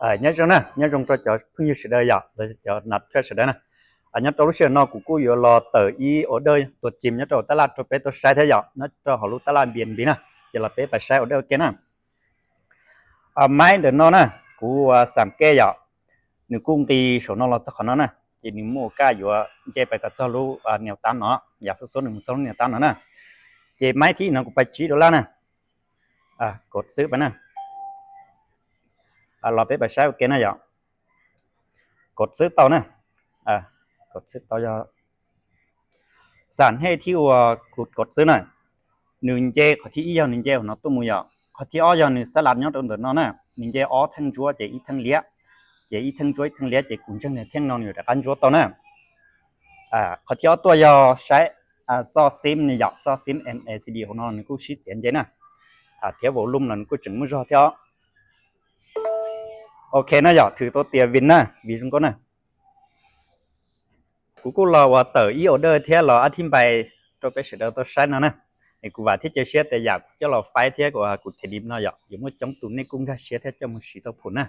Nyob zoo na, nyob zoo rau cov phooj ywg sawv daws yom, los cov nas tshaj sawv daws na. Nyob rau lub sij hawm no kuv kuj yuav los tawm ib order tuam tsim nyob rau tab laj rau peb tau saib thiab yom, nyob rau hauv lub tab laj B N B na, ces los peb pais saib order ua ke na. Maib ntawm no na, kuv ua xam ke yom, nws kuj nqis saum no los txog qhov no na, ces nws muaj kaj yuav nce pais kom txog lub niam tab no, yam xub xub nws mus txog lub niam tab no na. Ces maib thib no kuv pais tsib dollar na, kov xwb pais na. Los peb pais saib ua ke na yom. Kov xwb tau na, kov xwb tau yog xam hej thib uas kuv kov xwb na. Nws nce qhov thib ib yog nws nce hauv no tuaj mus yom, qhov thib ob yog nws xab las nyob rau ntawm no na, nws nce ob theej ntsuab ces ib theej liab, ces ib theej ntsuab ib theej liab ces kuv ntseeg tias theej no nws yuav rov qab ntsuab tau na. Qhov thib ob tuaj yog saib txoj xib yom, txoj xib M A C D hauv no nws kuj sib txiav nce na, thiab volume los nws kuj tseem muaj zog thiab os. Ok na yom, thwm tau tias vim na, vim zoo nkauj na. Kuv kuj los ua tawm ib order thiab los ab thib npai rau peb sawv daws tau saib no na. Es kuv vam thiab cia siab tias yam kuv coj los faib thiab kuv them dim no yom, yuav muaj coob tus nej kuj nkag siab thiab coj mus siv tau phum na.